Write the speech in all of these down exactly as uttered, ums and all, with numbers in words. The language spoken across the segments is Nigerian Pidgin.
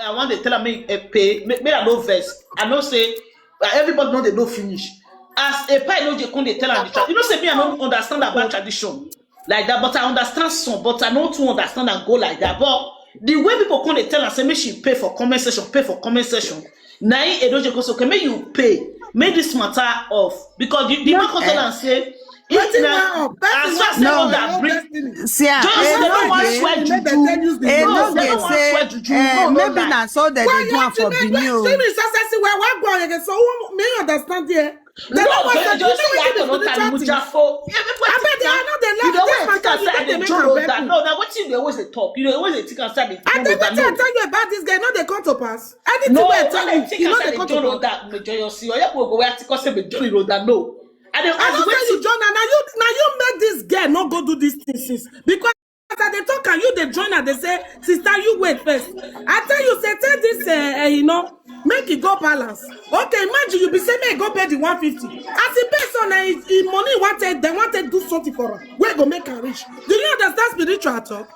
I want to tell am make e pay, make, make I no vex. I know say, uh, everybody know they no finish. As a pie no dey come dey tell am the tra-, you know say me I no understand about tradition like that, but I understand some, but I no too understand and go like that. But the way people come dey tell am say make she pay for comment section, pay for comment section. Na him Edochie come say, okay, make you pay, make this matter off, because the, the man come tell am say, if na, as far as say no, that bring, see, ah, just say they no wan swear juju. No, they no wan swear juju. No, maybe na so they dey do am for Benin o. Say me success, well, well, go again. So who me understand here? They no wan swear juju. They no wan give me spiritual things. I bet they are not the level. This matter you get to make am. No, na wetin you dey always dey talk. You dey always dey think am say I dey. I tell you about this guy. No dey come to pass. Anything wey I tell you, you no dey come to pass. Major, you see, oya go go where I think say Major, you know that no. I dey ask you, John, and now you, now you make this girl not go do these things since. Because as I dey talk, and you dey join and they say, sister, you wait first. I tell you, say, take this, uh, uh, you know, make it go balance. Okay, imagine you be say, make go pay the one fifty. As he pay so now, his, his money wanted, they wanted do something for her. Where go make her rich? Do you understand spiritual talk?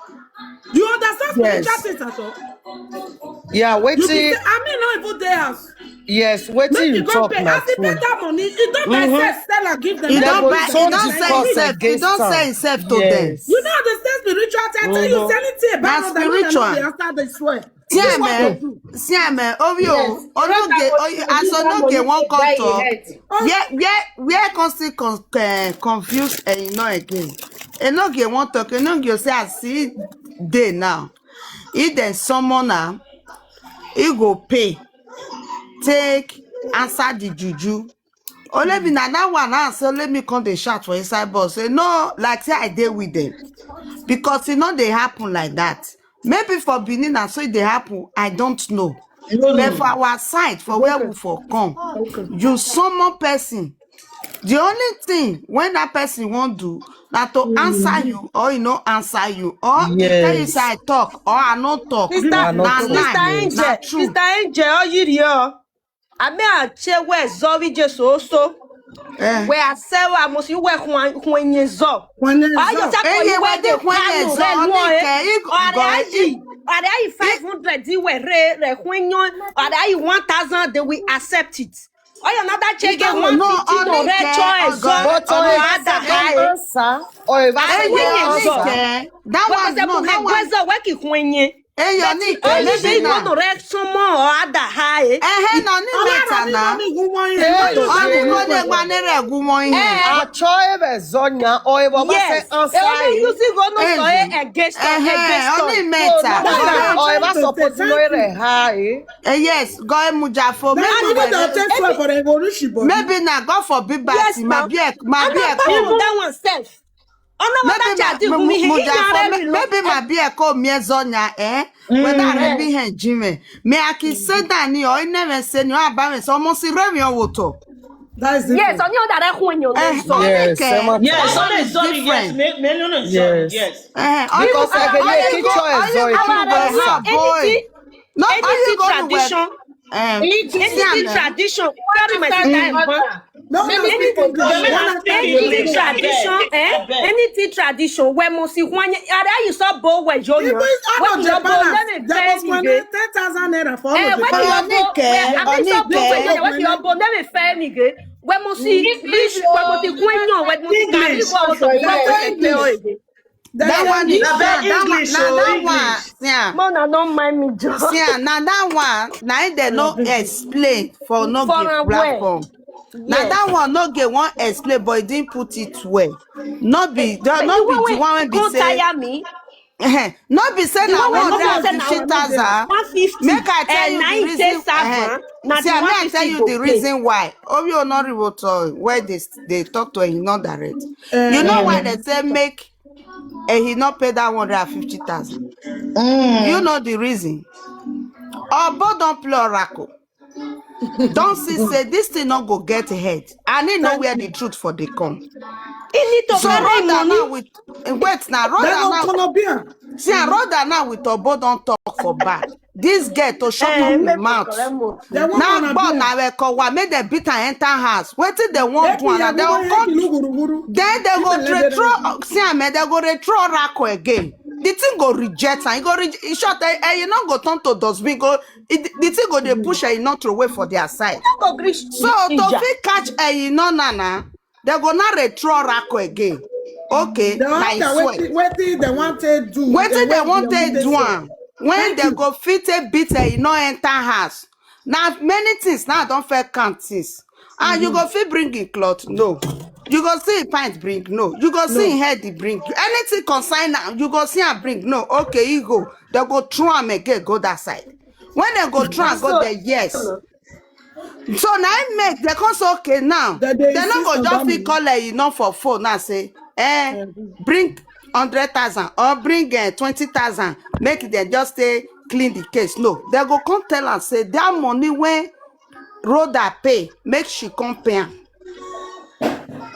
You understand spiritual things at all? Yeah, wetin? I mean, not even dey house. Yes, wetin you talk na true. As he pay that money, he don buy self, sell and give them. He don buy, he don sell himself. He don sell himself to them. You know the same spiritual thing. I tell you, say anything about that, spiritual. After they swear. See, see, Orio, Onoge, as Onoge won't come talk. Where, where, where can still con-, eh, confuse, eh, you know, again. Enoge won't talk. Enoge say, I see day now. If there's someone now, he go pay, take, answer the juju. Only be na that one now, so let me come dey shout for inside bus. Say, no, like say I dey with them. Because e no dey happen like that. Maybe for Benin, na so e dey happen. I don't know. But for our side, for where we for come, you summon person. The only thing when that person wan do na to answer you, or he no answer you, or he tell you say I talk, or I no talk. Na lie, na true. Sister Angel, Oyiri o. Ame ache we zovi je so so. We are sewa mo si we hwenye zo. Ayo sa ko iwe de hwenye zo ni ke. Ore ayi, ore ayi five hundred di we re, re hwenyo. Ore ayi one thousand, they will accept it. Oyo na that check one fifty no re cho e zo. But o ada hai. Answer. O eva hwenye zo. That one no, that one. We ki hwenye. Eyo ni ke, maybe na. Direction mo o ada ha e. Ehe, no ni meta na. Oni ko de gba ne re gu mo yin. Acho ebe zonya o ebo ba se answer. Yes. Oni use go no so e against, against. Oni meta. O eba support no ere ha e. Eh, yes, go e muja fo. Maybe na God forbid, but ma be e, ma be e. That one self. Maybe ma be e ko mi ezonya, eh? Whether I be hen jime. Me aki say that ni o, I never say ni o, aba me so mo si re mi o wo to. That's the thing. Yes, oni o dare kun enyo lo so. Yes, yes, only different. Yes. Eh, because I can make it choice, so it will go. Anything, no, anything tradition. Anything tradition. Sorry, my sister. Anything tradition, eh? Anything tradition, we must see one. Are you so bold? We yo yo. What you bold? Let me fair me. Ten thousand naira for all of the power. What you bold? Let me fair me. We must see. We must see. That one is that one. English, that one. Yeah. Mona, don't mind me, Joe. See, na that one, na they no explain for no give platform. Na that one no get one explain, but he didn't put it well. No be, no be the one wey be say. No be say na one hundred and fifty thousand. Make I tell you the reason. See, make I tell you the reason why. Obi Onoriwo talk where they, they talk to him not direct. You know why they say make and he not pay that one hundred and fifty thousand. You know the reason. Obo don't play oracle. Don't see say this thing not go get ahead. I need know where the truth for they come. He need to so Rhoda now with, wait now, Rhoda now. See, Rhoda now with Obo don't talk for back. This girl to shut up the mouth. Now, but now we call one, make them beat and enter house. Wait till they won't do another. Then they go retro. See, I mean, they go retro oracle again. The thing go reject am. E go reject. In short, eh, eh, you no go turn to dustbin. Go, it, the thing go dey push, eh, you no throw away for their side. No go gree. So to fit catch, eh, you know, nana, they go not retro rako again. Okay, The na after sweat. Wetin wetin dem wan take do? Wetin they Wetin want dem take take do am? When they go fit take beat, eh, you no enter house. Now many things now don't fair count things. And you go fit bring in cloth, no. You go see pint bring, no. You go see head bring. Anything concern now, you go see and bring, no. Okay, you go. They go throw am again, go that side. When they go throw am, go there, yes. So now it make they come say okay now. That they They no insist go on just that fit money. Call, eh, you know, for phone now say, eh, bring hundred thousand or bring, eh, twenty thousand. Make them just stay clean the case. No, they go come tell am say that money when Rhoda pay, make she come pay am.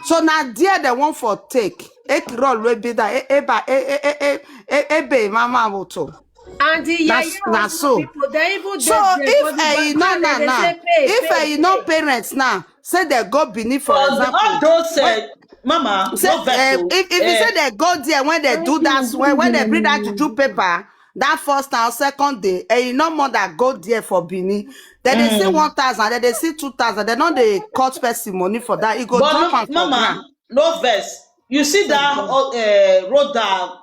So now there they want for take. Ekirol will be that eba e e e e e ebe mama moto. And the Na yeye na of these so. People, they even So dey there for if, the eh, you know, background, na they dey na, say, "Pay, if, pay, eh, you know, pay." Parents now say they go Benin, for For the, example, all those, uh, mama, say, no vex eh, o. if, if you Eh, say they go there when they do that, when, when they bring that juju paper, that first and second day, and you no more that go there for Benin, then they see one thousand, then they see two thousand, they know they cut person money for that. It go drop but am for mama, ground. No vex. You see that uh, Rhoda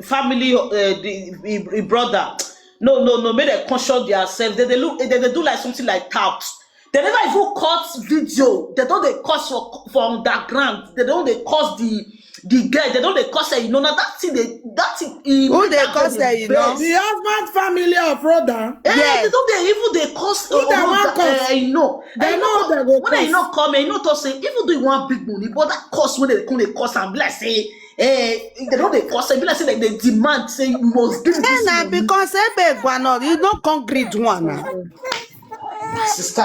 family, uh, the, the, the brother. No, no, no. Make they caution themselves. They, they look. They, they do like something like tout. They never even cut video. They don't. They cut for for underground. They don't. They cut the the girl. They don't. They cut say, you know, now that thing. They that thing. He Who make they that girl cut say, dey you know? vex. The husband family of Rhoda. Eh, Yes. they don't. They even they cost. Who they want cost? Eh, you know. They Eh, you know know, they go when they cost. Not come, eh, you know to say even though you want big money, but that cost when they come, they cost and be like say, eh, they don't they cost. Be like say they demand say you must give me Eh, this na money. Because ebe gwanor, you no come greed one. Na. My sister.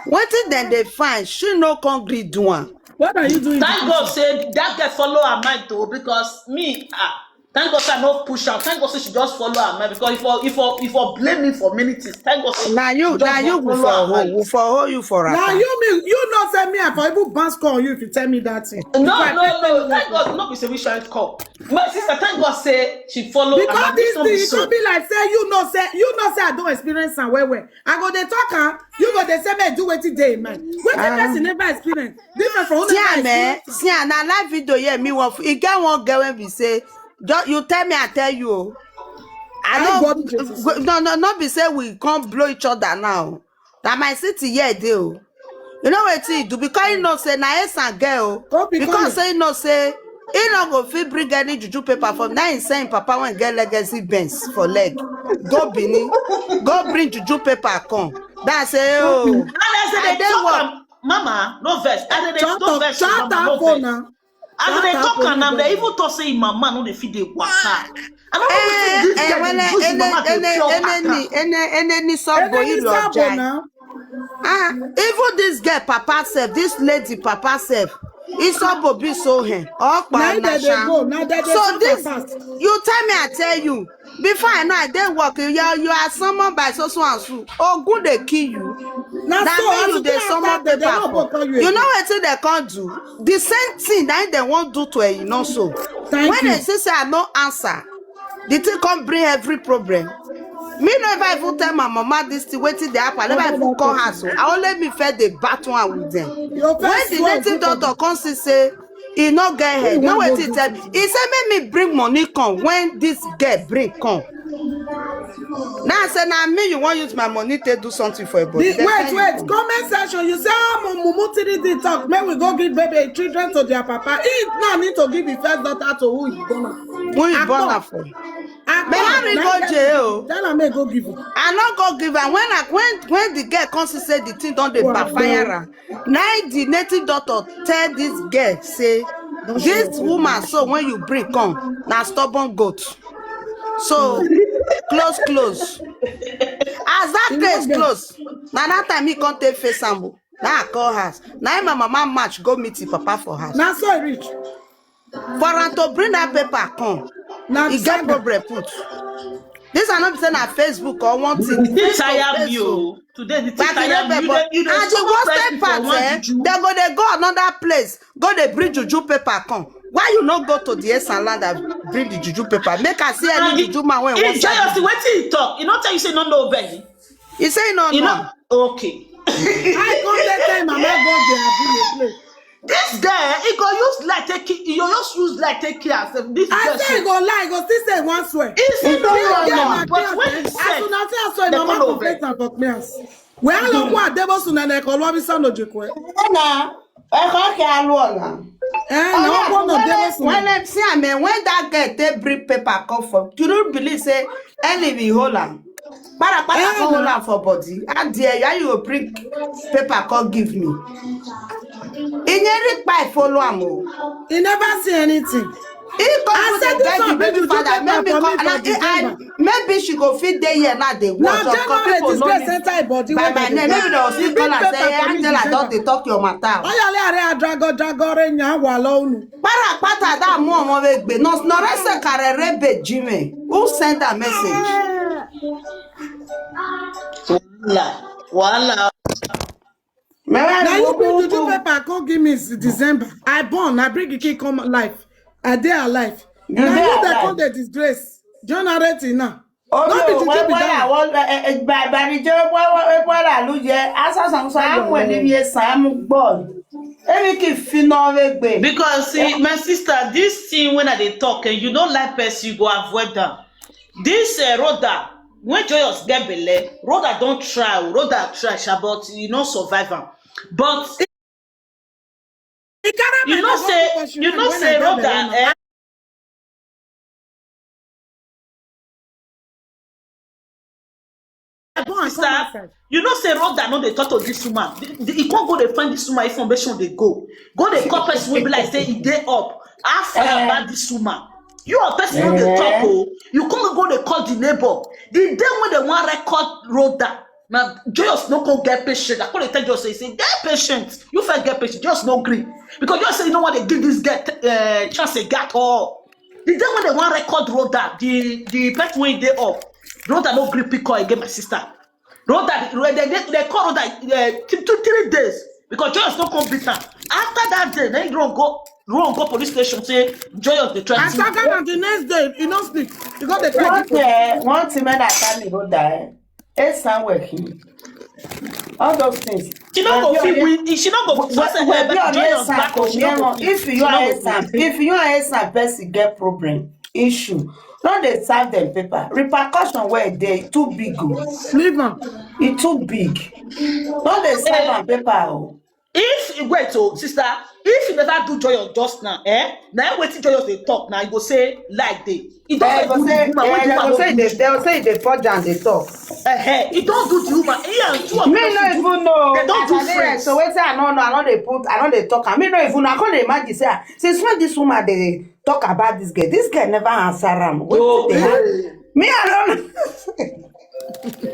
Wetin dem dey find, she no come greed one. What are you doing? Thank God say that girl follow her mind though, because me, ah, thank God say I no push her. Thank God say she just follow her mind, because if I if I if I blame me for many things, thank God say Na you, she just na you we follow for her hold, mind. We for hold you for Now wrapper. You mean you know say me I for even bounce call you if you tell me that thing. No, If I no, take no. you Thank God, not be say we shall call. My sister, thank God say she follow. Because And this no thing, be it so. Don't be like say you know say you know say I don't experience am well well. I go dey talk am, you go dey say me do wetin dey in mind. Wetin Ah. Person never experience. Different from who See never am, eh? Experience. See am, na live video here. Me one, e get one girl when be say, just you tell me, I tell you. Oh. I Thank don't, God Jesus. No, no, not be say we can't blow each other now. That my city here dey. Oh. You know what he do? Because he know say na yes and girl. Oh. Don't be Because calling. Say he know say he no go fit bring any juju paper from now. He saying papa when get legacy Benz for leg. Go Benin, go bring juju paper come. That say oh. And as they I dey talk work. Am, mama, no vex. As they Shut no up, vex, shut mama, up no for vex. now. As Shut they up talk for am you, now, they baby. Even talk say him mama no dey fit dey waka. I don't know Eh, wetin this eh, girl when dey I- use him any mama dey any pure any waka. ni- any any ni soft boy Any you ni soft boy jai. Now. Ah, even this girl papa self, this lady papa self, Isobo be so hen. Now they dey go. Now they dey So suffer this, fast. You tell me, I tell you. Before I know, I dey work. You are, you are summoned by so so and so. Ogun dey kill you. Now That so mean as you you dey dey summon after them, they paper no for. go call you You know again. Wetin they can't do? The same thing that they won't do to her, you know so. Thank When you. They see say I no answer, the thing come bring every problem. Me no ever even tell my mama this thing. Wetin dey happen? I never even call her so. I only me fed the battle one with them. Your When first the one native go Doctor come see say e no get head. Who No wan Wetin go tell. do He say make me bring money come when this girl bring come. Now I say na me you wan use my money take do something for your body. The, wait, wait. Comment section. You say ah, mumu three D talk. Make we go give baby children to their papa. He now need to give his first daughter to who he born am. Who you born am for? Akpor. May I go jail? Tell am make go give him. I no go give am. When I when when the girl come see say the thing don dey backfire am. Now the native doctor tell this girl say this woman so when you bring come na stubborn goat. So close close. As that case close, na that time he come take face am o. Na I call house. Na him my mama match go meet him papa for house. Na so e reach. For am to bring that paper come, Na e get saga. Problem put. This one no be say na Facebook or one thing. This Face to tire face me o. O. Today the thing But you tire know, me. You but dey you dey and the summon worst person for part, one eh, juju. They go dey go another place, go dey bring juju paper come. Why you no go to the Esan land and bring the juju paper? Make I see any juju man wey wan Joyous, wetin he talk? He no tell you say no no beg. He say no no. Okay. I come that time, Mama go there, I bring a plate. This girl, he go use like take care. You just use like take care of this. I say I go lie, I go still say one swear. He say no no no. But when he As said, soon as I saw Mama confess and for me, we all know what devil soon and I call Wabi Sano Jekwe. Na ẹ kọ́ kí a lọ ọ̀la. Eh, na one of devil soon. When I see am, eh, when that girl take bring paper come for, you don't believe say Ellie be hold am. Para para come hold am for body. And there, yeah, you go bring paper come give me. Inyeri kpai follow am o. He never see anything. He come I said this one, baby father, maybe come, and I, I, maybe she go fit dey here now. They watch. Now January disgrace enter body. By my name, maybe they will still call and say, "Hey, Angela, don't they talk your matter?" Oyale are drago drago re nya wa lo unu. Para pata da mo mo we gbe. No no re se kare re be jime. Who send that message? Wahala, wahala. Now you bring juju paper come give me since December. I born, I bring the kid come life. I dey alive. Now you dey come the disgrace. John Areti now. Obi o wẹ́wẹ́ àwọn barije wẹ́wẹ́ ló jẹ́ asasanso amwẹ̀lẹ́mìí sàmú gbọ́. Èmi kì í fi náà lè gbé. Because see, my sister, this thing when I dey talk, and you don't like person, you go avoid them. This uh, Rhoda, when Joyous get belle, Rhoda don't try, Rhoda try, sha, but he no survive am. But you know say, you know say Rhoda, eh, sister, you know say Rhoda no dey talk to this woman. The, the, he can't go dey find this woman information dey go. Go dey call person wey be like say he dey up. Ask her about this woman. You are person wey dey talk o. You come go dey call the neighbor. The day when they wan record Rhoda, na Joyous no come get patient. I come dey tell Joyous say, "Get patient. You first get patient." Joyous no gree because Joyous say you no wan dey give this girl uh, chance again at all. The day when they wan record Rhoda, the the person wey dey up, Rhoda no gree pick call again, my sister. Rhoda, they, they, they call Rhoda uh, two, two, three days because Joyous no come beat am. After that day, then he run go run go police station say Joyous dey try. I sat down on the next day, you no sleep. You go dey try. One day, one thing when I tell me Rhoda, eh, eh, somewhere he. All those things. She no go fit win. She no go fit say her Joyous back. If you are Esam, if you are Esam person get problem, issue, no dey serve them paper. Repercussion where they too big o. Leave am. E too big. No dey serve am paper o. If wait o, sister, if you never do Joyous just now, eh? Now wetin Joyous dey talk now, you go say like dey. He don do the woman wey the woman no do. They go say they forge and they talk. Eh, he don do the woman. He and two of them. Me no even know. They don do friends. So wetin I no know, I no dey put, I no dey talk. I me no even know. I come dey imagine say, ah, since when this woman dey talk about this girl, this girl never answer am. Wetin dey happen? Me I don't know.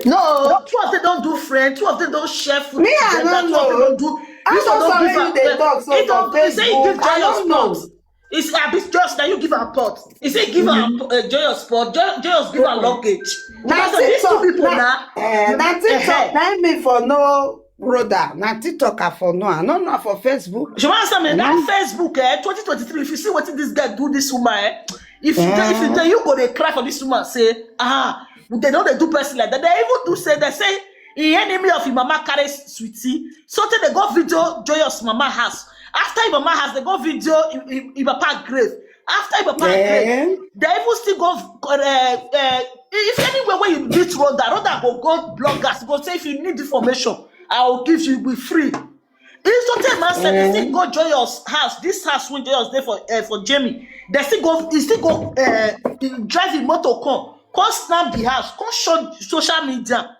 No, two of them don't do friend. Two of them don't share food. Me I don't know. This one don't give am. They talk so for Facebook. I don't know. It's a bit just that you give her pot. He say give her uh, Joyous pot. Joyous give her luggage. Because of these two people now. Na TikTok na me for no brother. Na TikTok I for no. I no know for Facebook. You want something? That Facebook, eh, twenty twenty-three. If you see what this guy do this woman, eh, if you if you you go dey cry for this woman, say ah, they don't they do person like that. They even do say they say the enemy of him mama carry sweetie. So they go video Joyous mama house. After him mama house, they go video him, him, him papa grave. After him papa grave, they even still go. Uh, uh, if anywhere where you meet Rhoda, Rhoda go go bloggers go say if you need information, I will give you be free. He so tell man say they still go Joyous house. This house when Joyous dey for uh, for Jamie, they still go. He still go uh, drive him motor come, come snap the house, come show social media.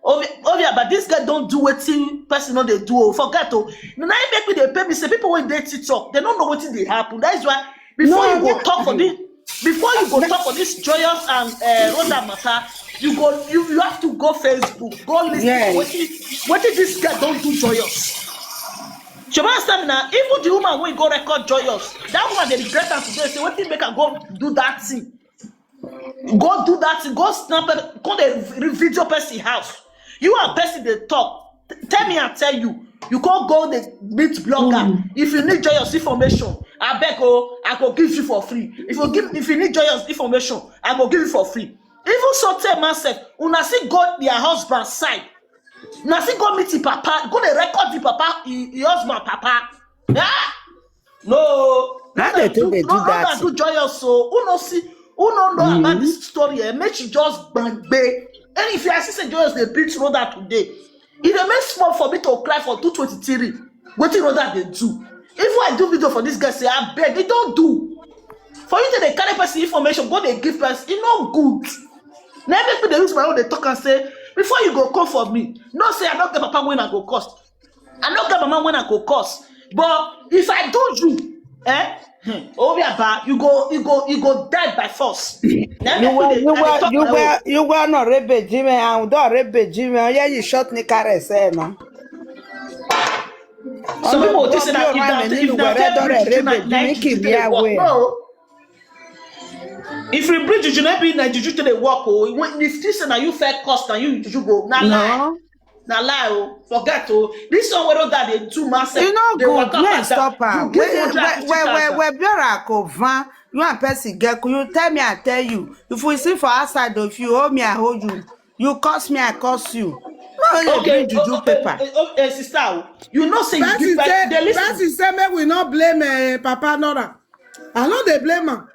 Obia, but this guy don't do wetin person no dey do o. Forget o. Na him make me dey pay me say people wey dey TikTok, they don't know wetin dey happen. That is why before you go talk for this, before you go talk for this Joyous and uh, Rhoda matter, you go you, you have to go Facebook, go listen to wetin wetin this guy don't do Joyous. You understand me now? Even the woman wey go record Joyous, that woman dey regret am today. Say wetin make am go do that thing. Go do that thing. Go snap it. Go the video person house. You and person they talk. Tell me and tell you. You can't go the meet blogger. If you need Joyous information, Abeg o, I go give you for free. If you give, if you need Joyous information, I go give you for free. Even so, tell myself, una still go their husband side. Una still go meet the papa, go dey record the papa, the, the husband papa. Ah! No. How they take dey do that? Do Joyous so. Who no see? Who no know about this story? Eh? Make she just bang bang. And if you see say Joyous dey beat Rhoda today, e dey make small for me to cry for two twenty-three. Wetin Rhoda dey do? If I do video for this girl, say abeg, e don do. For you to dey carry person information, go dey give person, e no good. Na make me dey use my own dey talk and say, before you go come for me, know say I no get papa when I go cost. I no get mama when I go cost. But if I do you, eh? Hmm, Obiaba, you go, you go, you go die by force. Na You make were, me dey, you I dey were, talk you my own. were, you were not rape Jimmy and don't rape Jimmy. Yeah, you shot Nika Rese, no. Some people think say that if that, if that tell you juju na like juju dey work. No. If you bring juju, no be na juju to dey work. Oh, when if this na you fair cost and you juju go na lie. No. Na lie. Oh, forget. Oh, this one wey that dey do master. You know, Dey good. Waka No, pass am. Stop her. You give Where, hundred where, fifty where, where, thousand. Where Biora Kovan, you and person get, you tell me, I tell you. If we see for outside, if you hold me, I hold you. You curse me, I curse you. No, you Okay, bring juju okay, paper. Okay, okay, sister. Oh, you know say you Person give say, person. They listen. Person say make we not blame uh, Papa Nora. I no dey blame am.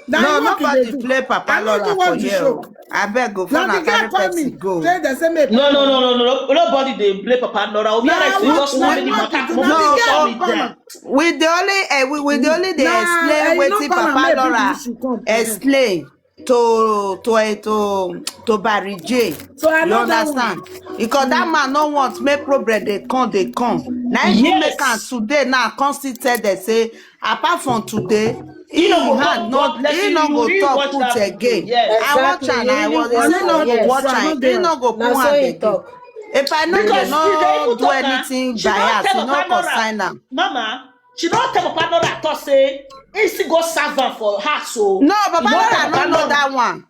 Na No, him work he nobody dey do. Play Papa I no Laura do for work the here. show. Oh. I beg go Na phone the and guy carry call me. Person go. Say they say make. No, no, no, no, no, no. Nobody dey blame Papa Nora. We Na like I say want just to no know make the what matter to do. come Na on the social guy media. call am. We the only eh, we, we the only dey Na explain eh, you wetin no call am Papa make bring Laura this you come. Explain to to eh, to to Barry J. So I You know that one. Understand? Because that man no want make problem dey come dey come. Na him go Yes. Make am today now come still tell them say apart from today, He no him go hand come no God bless he you. no You go really talk watch put that video. Again. Yes. I watch Exactly. Am I You was really He no watch go am. Watch Yes. Am. He no go Na put so Hand he again. Talk. If I know they Because no they even do talk am, Anything she by don house, tell he no Papa Nora, Concern am. Mama, she don tell Papa Nora talk say he still go serve am for house. So No, he Papa no Nora tell no Papa know Nora. That one.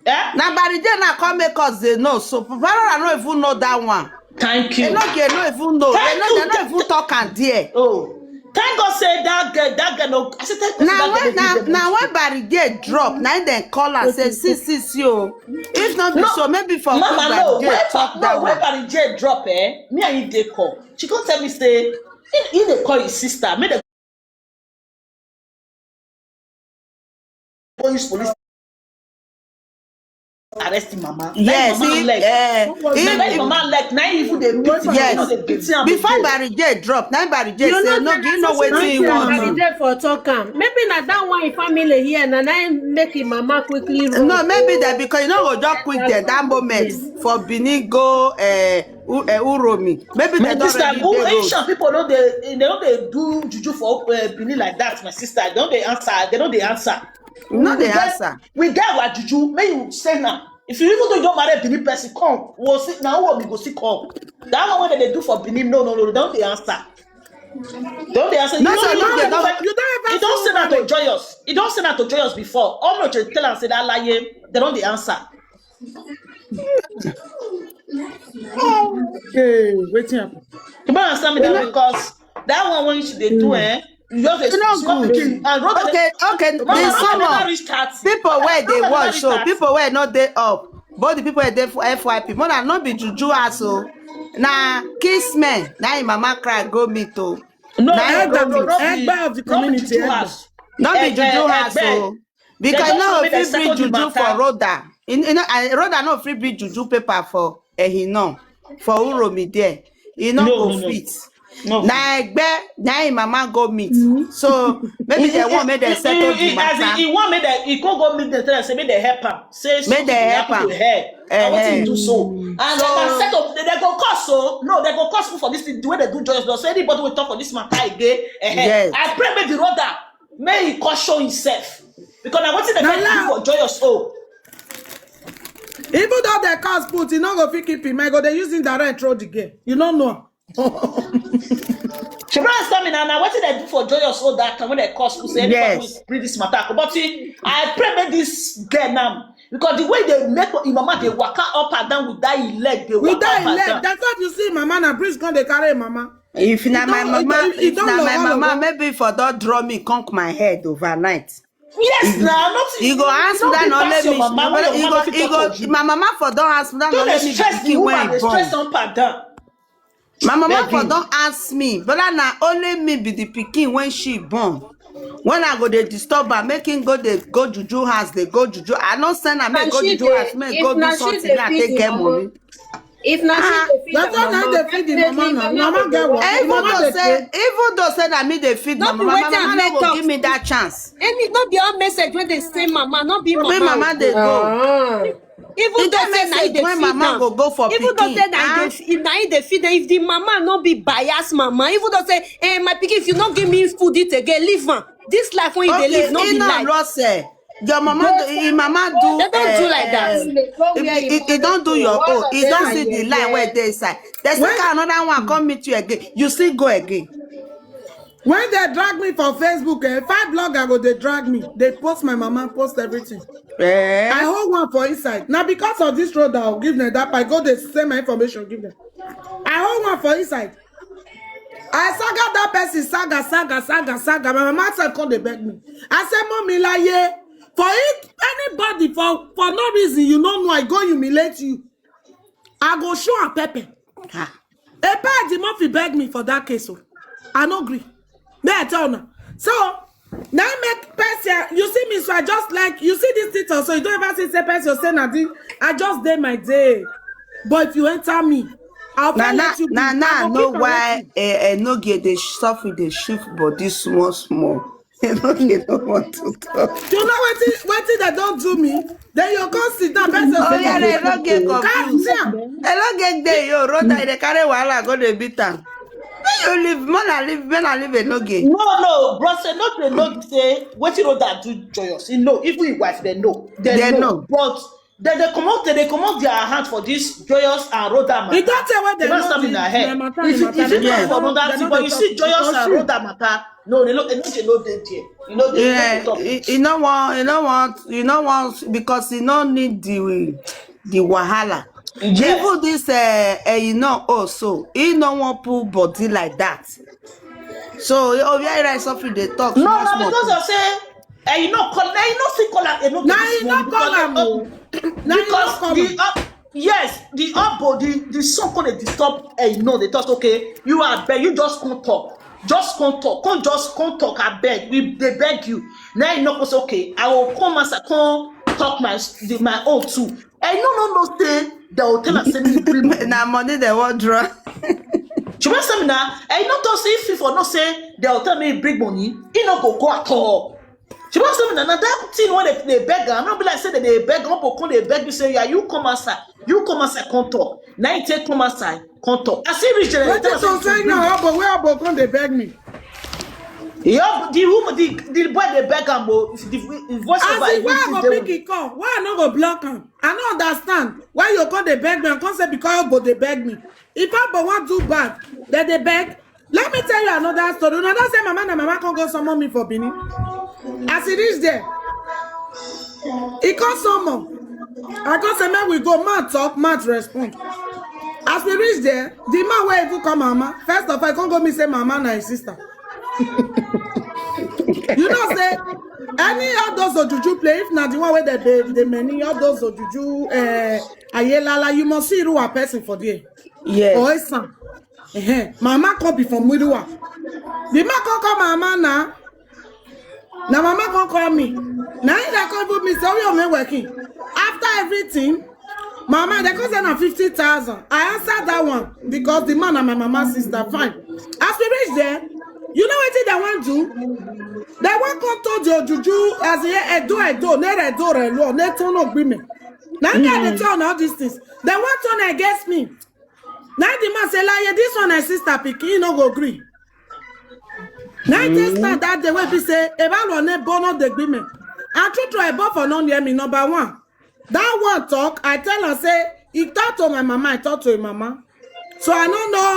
Eh? Na Barry J now come make us dey know. So Papa Nora no even know that one. Thank They you. No, they no even know. Thank They no, you. They no even talk and there. Oh, thank God say that girl, that girl no. I said thank God say Now that girl when no now, give them now money. When Barry J drop, now then call us say see see see oh. If not be No, So maybe for Mama, Barry no. J When talk Pa- that no, when one. Barry J drop, eh, me and him dey call. She come tell me say he, he dey call his sister. Make dem go use police arrest him mama. Na him Yes, mama he, leg. eh, Na him if, mama leg. Na him even dey beat him. Yes. Dey Yes. Beat him. Before Barry J drop, now Barry J You say know, no, say you na know so she wetin take he care want of do. am. Dey for talk am. Maybe na that one him family here na na him make him mama quickly run. No, maybe that because you know go just quick there that moment for Benin go uh, U- uh, Uromi. Maybe My they don sister, already who dey road. Asian people no dey they no dey do juju for uh, Benin like that. My sister, they no dey answer. They no dey answer. No, We they get answer. We get our juju. May you say now. If you even though you don't marry a Benin person, come. We'll see now. What we go see come. That one wey they do for Benin, no, no, no, don't they answer. Don't they answer. No, You so don't you even dey know. not. You don't say that to Joyous. You don't say that to Joyous before. All no tell and say that lie. They don't they answer. Hey, wetin happen? You don't understand me that because that one when she dey do eh, you just dey You know small good. pikin and road Okay, okay. Mama, This Mama never summer, reach thirty. People where they Mama watch, never so reach thirty. People where not they up. Both the people where they for F Y P. More than not be juju ass oh. Na kiss me. Now him mama cry go meet oh. No, Na no, him no, go no, meet. no, be- Egbe of the no be community, juju Egbe. ass. Not be Eh, juju eh, ass Egbe. oh. Because They no just fit make them bring settle the juju for matter. Rhoda. You, you know, I, Rhoda no fit bring juju paper for eh, he no for Uromi there. He no No, go no, no. Fit. No. Na Egbe, na him mama go meet. So maybe they want make them settle the He, he, as in, matter. He want make them, he go go meet them, tell them say make they help him. Say Make they help happen am. To her. Eh, And what eh. He do so. And So they can settle. They, they go cause so. No, they go cause for this thing. The way they do Joyous, they say anybody will talk for this matter again. Eh, eh. Yes. I pray make the Rhoda may he cause show himself because na wetin dem Na fit do lie. For Joyous oh. Even though the cars put, you no go fit keep him. I go they using the rent throw the game. You don't know. She bring stamina na wetin dem do for Joyous oh that time when dem cause who say anybody Yes. Wey bring this matter come. But see, I pray make this girl now because the way they make him mama dey waka up and down with that him leg dey With waka that up and leg, down. That's what you see, mama. Now breeze gone they carry mama. If na my mama, if na my mama, maybe for don draw me conk my head overnight. Yes, na not. You go ask me that only me. You go, you go, my mama for don ask me that only me pikin wey I born. My mama for don ask me, but na only me be the pikin when she born. When I go dey disturb her, make him go dey go juju house, dey go juju. I no send am make go juju house, make go do something. I take get money. If na she dey feed her mama, definitely mama go get work. Even though say, even though say na me dey feed my mama, my mama no go give me that chance. Any, no be all message wey dey say mama, no be mama. Mama dey go. Even though say na you dey feed am, go go for even though say na you dey feed am, if the mama no be bias mama, even though say, eh, my pikin, if you no give me food eat again, leave am. This life when you dey live, no be life. Your mama do, him mama do. They don't do like that. He don do your own. He don see the lie wey dey inside. They say another one come meet you again. You still go again. When they drag me for Facebook, eh, five blogger go dey drag me. They post my mama, post everything. Eh? I hold one for inside. Now because of this road, I'll give them that. I go dey send my information, give them. I hold one for inside. I saga that person, saga, saga, saga, saga. My mama said, come dey beg me. I said, mommy, lie here. For it, anybody for for no reason, you no know, I go humiliate you. I go show am pepper. Ah. A pair the mouth beg me for that case. Oh. I no agree. May I tell now. So now make person, you see me, so I just like, you see this title, so you don't ever say, say person say nothing. I just dey my day. But if you enter me, I'll na na na na know why eh, eh, no get dey suffer dey shift body small small. They no, they no want to talk. You know what? What they don't do me? Then you come sit down. Person oh yeah, they don't get confused. They don't get there. Yo, road that they carry wahala go dey beat am. Make you leave, man, I leave, man, I leave a no get. No, no, bro, say no, they no say what you know that do joyous. You know, if we wife, they know, they know. But then they come out, then they come out their hand for this joyous and road that matter. You don't tell what they know. If you if you talk for road that, but you see joyous and road that matter. No, they no, they no, they no dey there. You know, they yeah, he, he no want, he no want, he no want because he no need the the wahala. Yes. Even this, uh, uh, you know, also he no want pull body like that. So oh yeah, like something they talk. No, no, because I say, uh, you know, call, uh, you know, see, call am, you know, now you know, call am. Because the uh, yes, the obo, the the son come dey disturb. Eh, you know, they talk. Okay, you are beg, you just come talk, just come talk, come just come talk. I beg, we they beg you. Now you know, say okay, I will come as I come talk my the, my own too. Eh, you no no no say they will tell us say me bring money. Na money they want draw. She must say me now. Eh, you no talk say if you for no say they will tell me bring money, he no go go at all. She must say me now. Now that thing when they, they beg, I'm not be like say that they beg up or come they beg you say yeah you come outside, you come outside come talk. Now you take come outside come talk. I see reach there. What is concern you? Obo, where obo come they beg me? Yeah, the woman, the the boy they beg am, but the, the voice of I see why I go pick it come. Why I no go block am? I no understand why you come they beg me and come say because obo they beg me. If obo want do bad, then they beg. Let me tell you another story. Una know say mama na mama come go summon me for Benin. As e reach there, he come summon. I come say make we go. Man talk, man respond. As we reach there, the man wey even come mama, first of all, he come go me say mama na his sister. You know say any all those ojuju play, if na the one wey dey dey dey many all those ojuju eh ayelala, you must see Iruwa person for there. Yes. Or Esan. Ehen. Mama come be from Iruwa. The man come call mama now. Now mama come call me. Now he dey come put me say oh you working. After everything, mama they come say na fifty thousand. I answer that one because the man na my mama sister. Fine. As we reach there, you know wetin they want do? They want come to the ojuju as e edo edo ne edo re lo ne turn agreement. Now me I dey turn all these things. They want turn against me. Now the man say like yeah, this one na sister pikin, he no go gree. Now I take stand that day wey be say eba lo ne bono the agreement. And true true I bought for no near me number one. That one talk, I tell her say he talk to my mama, I talk to him mama. So I no know.